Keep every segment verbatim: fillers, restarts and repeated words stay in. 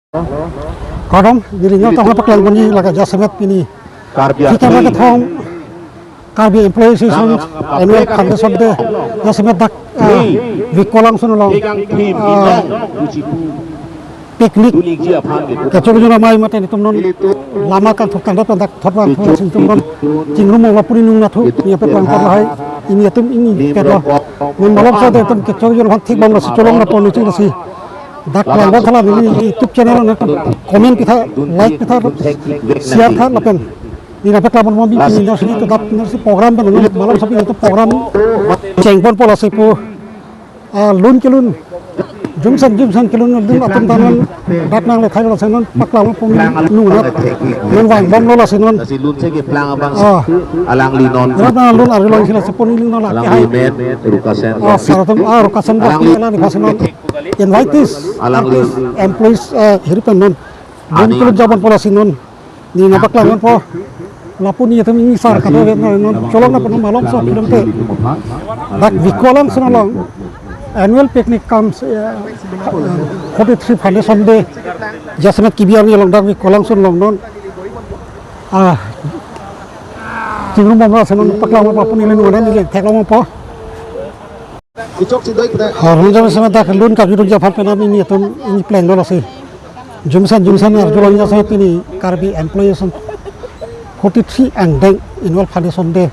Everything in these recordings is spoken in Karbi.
Kardom, neli nangtum aphan paklang ponji lake jasemet pini. Karbi Thik atum. Kethom Karbi Employees Association Annual Foundation Day, jasemet dak, ah, Vikalangsun along, ah, picnic kechok jun amei mate nelitum non lama kangthurtang dak thot vangthu si nelitum non chingrum lapu ni nung nathu, neli aphan paklang pon lahai, nelitum ingni pet lo. Non malomso atum kechok jun aphan thik bang lo si cholong lapu ni ching lo si. Dak lang bang thala neli YouTube channel nangtum comment pitha, like pitha, share tha lapen. Neli aphan paklang pon mo bi pini neli si to dak neli si program pen neli malomso pini to program cheng ponpo lasi pu. Ah, lun kelun. Jumsen jumsen kelun lun atum ta non dak nanglethai lo si non paklang pon nung nat. Non vangbom lo lasi non. Lasi lun si keplang abang. Ah. Alangli non. Rat na lun arjulong si lasi pon neli non la. Alangli kehai. Men Rukasen. Ah, sar atum, ah, Rukasen dak alangli. Neli aphan si non. Invitees, alangli. Artist, employees, eh, hiri pen non. Ani. Bun kulun jaban pola si non. Neli nangpaklang ponpo. Lapu nelitum ingni sar kado non cholong lapu non malomso film te. Dak Vikalangsun along. Annual picnic cum, eh, forty-three Foundation Day. Jasemet kebi arni along dak Vikalangsun along non. Ah. Chingrum bom lo si non paklang ponpo neli nung neli thek long ponpo. Ichok si doi kuda. Har hon jam sama dak lun Karbi Dungjam aphan penap nelitum ingni pleng lo lasi. Jumsen jumsen arjulong jasemet pini Karbi Employees forty-three angdeng Annual Foundation Day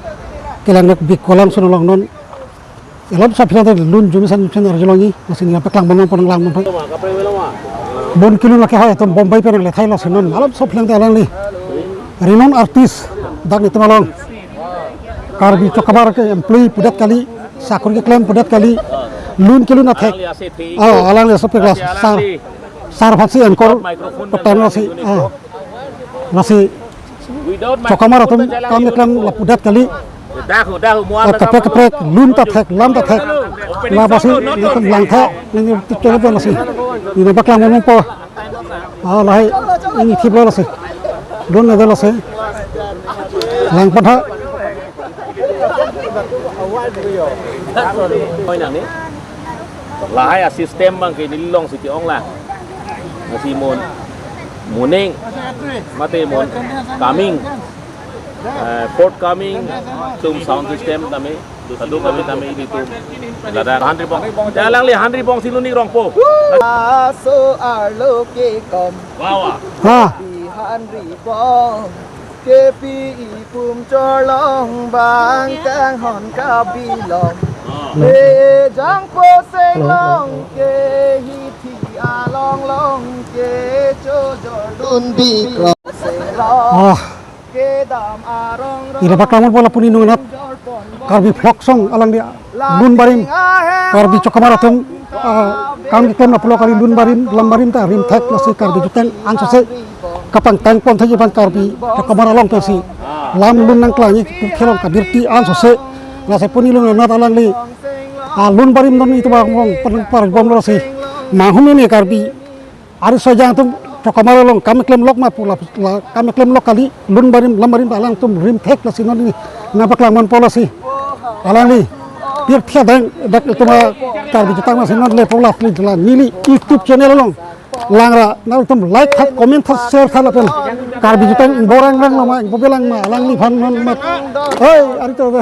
kelang dak Vikalangsun along non. Elam sa philang te lun jumsen jumsen arjulongji, lasi neli aphan paklang pon pon lang pon. Bun kelun lake hai atum Bombay pen nanglethai lo si non. Malomso philang te alangli. Renowned artist dak nelitum along. Karbi Chokamar ke employee pudet kali, sakori keklem pudet kali, lun kelun athek. Alangli ase the. Oh, alangli ase peklas. Ase sar, alangli. Sar aphan si anchor. Without microphone, patan lasi, ah. Lasi without microphone, Chokamar atum kam keklem lapudet kali. Dahu, dahu, muan. Ah, kaprek kaprek, lun ta thek, lam ta thek. Opening. Labasi, sound, no, no, nelitum lang thek, nelitum tik chok lasi. Neli nangpaklang ponpo. Ah, lahai, ingni thip lo lasi. Lun na de lasi. Lang pon tha. Oi nang ni. Lahai a-system abang ke neli long si ke-ong lang. Lasi mon. Moning. Mate mon. Coming. Eh, forthcoming. Tum sound system tame. Kadokave tame ilitum. Lada Henry Bong. Te alangli Henry Bong si lun-ik rongpo. Laso arlo ke kom. Wah, wah. Ha. Di Henry Bong. Kepi ipum cholong bang kanghon kabilong. Oh. Ejang poseng long ke hithi along long ke chojor dun bi krong seng long. Ah. Kedam arong rong. Neli aphan paklang ponpo lapu ni nung nat Karbi folk song alangli lun barim, Karbi Chokamar atum, ah, kam keklem lapulo kali lun barim, lam barim ta rim thek lasi Karbi jutang ansose kapangtang pon thekji abang Karbi Chokamar along pensi lam lun nangklangji, kelong kabirti ansose. Lasi puni lun nat alangli, ah, lun barim non itum abang pon par bom lo si. Mahum ini Karbi ari sojang atum Chokamar along kam keklem lok ma pu la, la kam keklem lok kali lun barim lam barim alangtum rim thek lasi non neli nangpaklang ponpo lasi. Alangli pirthe dang dak itum Karbi jutang masi non lepo lasi la neli YouTube channel along. Langra nangtum like tha, comment tha, share tha lapen Karbi jutang ingborang rang lo ma ingbobelang ma alangliphan non mat. Hei, ari to.